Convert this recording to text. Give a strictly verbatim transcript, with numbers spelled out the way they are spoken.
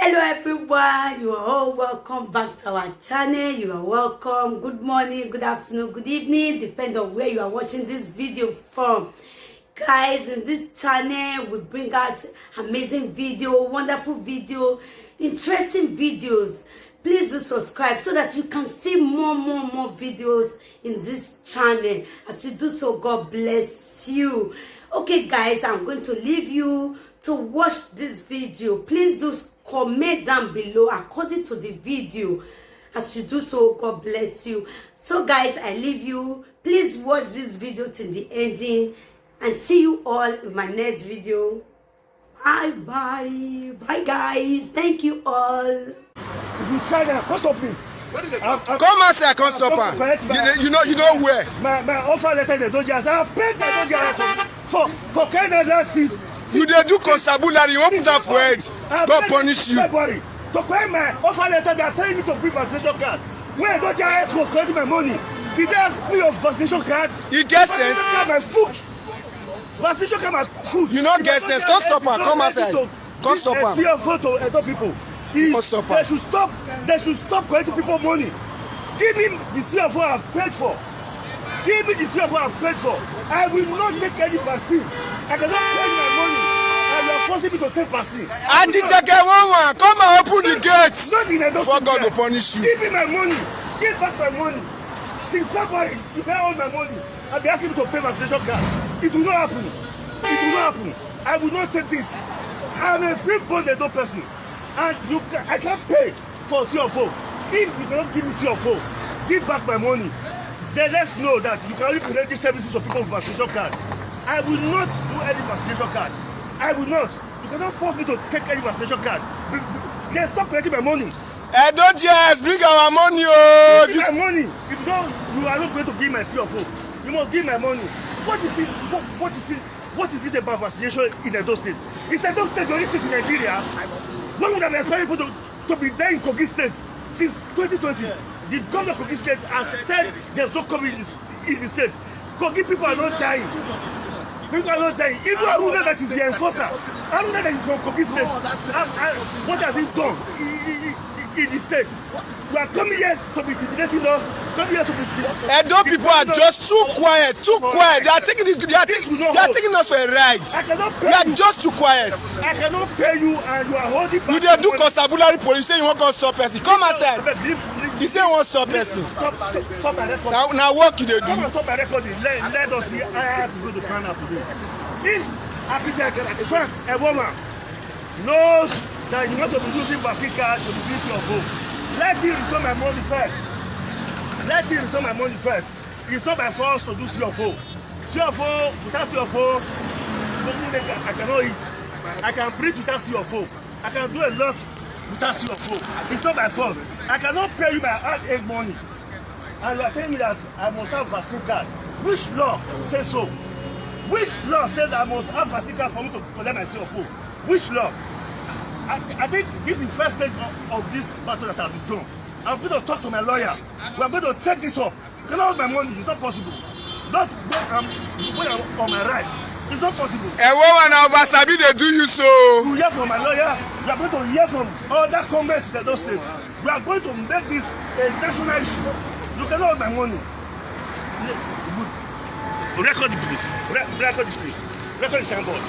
Hello everyone, you are all welcome back to our channel. You are welcome. Good morning, good afternoon, good evening, depend on where you are watching this video from. Guys, in this channel we bring out amazing video, wonderful video, interesting videos. Please do subscribe so that you can see more, more, more videos in this channel. As you do so, God bless you. Okay guys, I'm going to leave you to watch this video. Please do comment down below according to the video. As you do so, God bless you. So guys, I leave you. Please watch this video till the ending, and see you all in my next video. Bye bye. Bye guys. Thank you all. If you try that, come stop me. I'm, I'm, Come outside, come stop am. You, dey- you know, you know where. My my offer letter dey don just I paid the don just for for Canada since. You dey do constabulary, you wan put am for head. God punish you. February to pay my offer letter, they are telling me to bring vaccination card. When I don just ask for collect my money, did they ask me of vaccination card? You get sense? Card my foot. Vaccination card my foot. You no get sense. Come stop am. Come outside. Come stop am. See your photo, Edo people. Come stop am. They should stop. They should stop collecting people money. Give me the C F O I've paid for. Give me the C F O I've paid for. I will not take any vaccine. I cannot pay my money. And you are forcing me to take vaccine. Auntie Teke Wawan, come and open the gate. Not in Edo State. Before God will punish you. Give me my money. Give back my money. Since February, you pay all my money. I'll be asking you to pay vaccination card. It will not happen. It will not happen. I will not take this. I'm a free born Edo person. And you can, I can't pay for C F O. If you cannot give me C F O, give back my money. Then let's know that you can only provide these services to people with vaccination card. I will not do any vaccination card. I will not. You cannot force me to take any vaccination card. Be- be- Then stop collecting my money. Edo G S, bring our money, oh. Give my money. If you don't, you are not going to give my C F O. You must give my money. What is it? What, what is it? What is it about vaccination in Edo State? Is Edo State the only state in Nigeria? When would have expected people to, to be dying in Kogi State since twenty twenty? The governor of Kogi State has said there's no COVID in the, in the state. Kogi people are not dying. People are not dying. Even Haruna that is the enforcer, Haruna that is from Kogi State, ask, ask, what has he done in, in, in, in the state? You are coming here to be intimidating us. Coming here to be Edo people are just too quiet, too quiet. They are taking it, they are taking, they are taking us for a ride. I cannot pay you. They are just too quiet. I cannot pay you, and you are holding back. You dey do constabulary police, say you wan come stop person. Come outside. Abeg, leave, leave. You say you wan stop person. Stop, stop, stop my record. Now, now what you dey do? Come and stop my record. Let, let us see how to go to plan out today. If, as I said, first, a woman knows that you want to be using vaccine card to be doing C F O, let him return my money first. Let him return my money first. It's not by force to do C F O. C F O, without C F O, nothing like I cannot eat. I can breathe without C F O. I can do a lot without C F O. It's not by force. I cannot pay you my hard-earned money. And you are telling me that I must have vaccine card. Which law says so? Which law says I must have vaccine card for me to collect my C F O? Which law? I, th- I think this is the first stage of, of this battle that I'll be drawn. I'm going to talk to my lawyer. We are going to take this up. You cannot hold my money. It's not possible. Not when I'm, when I'm on my right. It's not possible. A woman over Sabi dey do you so. You hear from my lawyer. You are going to hear from other comments that don't say. We are going to make this a national issue. You cannot hold my money. Good. Record it, please. Re- record this, please. Record the signboard.